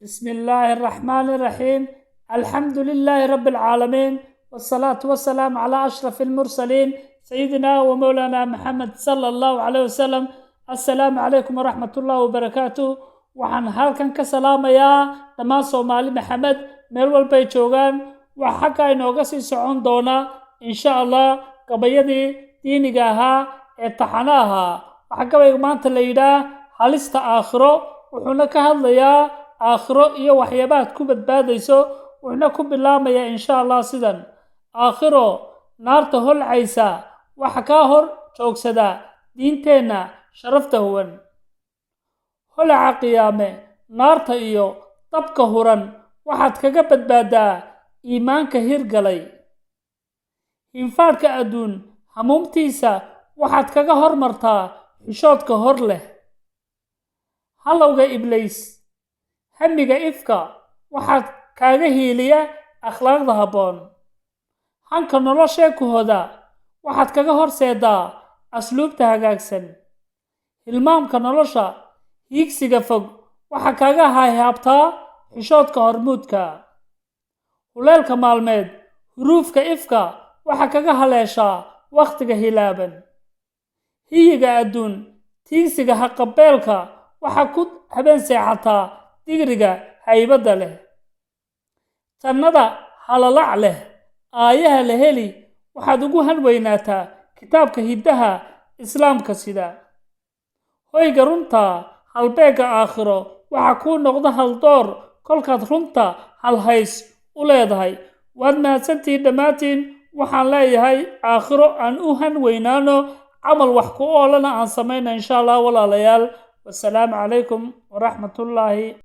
بسم الله الرحمن الرحيم، الحمد لله رب العالمين، والصلاة والسلام على أشرف المرسلين، سيدنا ومولانا محمد صلى الله عليه وسلم. السلام عليكم ورحمة الله وبركاته. Waxaan halkan ka salaamayaa dhammaan Soomaali Maxamed meel walbay joogaan. Waxaa xagga inooga sii socon doona, insha Allah, gabayadii diiniga ahaa ee taxano ahaa. Waxaa gabayga maanta la yidhaah Halista Aakhiro, wuxuuna ka hadlayaa aakhiro iyo waxyaabahaad ku badbaadayso. Wuxuuna ku bilaamayaa, insha Allah, sidan: Aakhiro naarta holcaysa waxa kaa hor joogsada diinteenna sharafta huwan. Holaca qiyaame, naarta iyo dabka huran waxaad kaga badbaaddaa iimaanka hirgalay. Hinfaadhka adduun hamuumtiisa waxaad kaga hormartaa xishoodka hor leh. Halowga Ibliis, hamiga ifka waxaad kaaga hiiliya akhlaaqda habboon. Hanka noloshee kuhoda waxaad kaga horseedaa asluubta hagaagsan. Hilmaamka nolosha, hiigsiga fog waxaa kaaga hayhaabtaa xishoodka hormuudka. Huleelka maalmeed, huruufka ifka waxaa kaga haleeshaa wakhtiga hilaaban. Hiyiga adduun, tiigsiga haqabeelka waxaa ku habeen seexataa digriga haybadda leh. Jannada halalac leh, aayaha la heli, waxaad ugu hanweynaataa kitaabka hiddaha Islaamka sida. Hoyga runta, halbeegga aakhiro waxaa kuu noqda haldoor kolkaad runta halhays u leedahay. Waad mahadsantihiin dhammaantiin. Waxaan leeyahay, aakhiro aan u han weynaano, camal wax ku oolana aan samayno, insha Allah. Walaalayaal, wasalaamu calaykum waraxmatullaahi.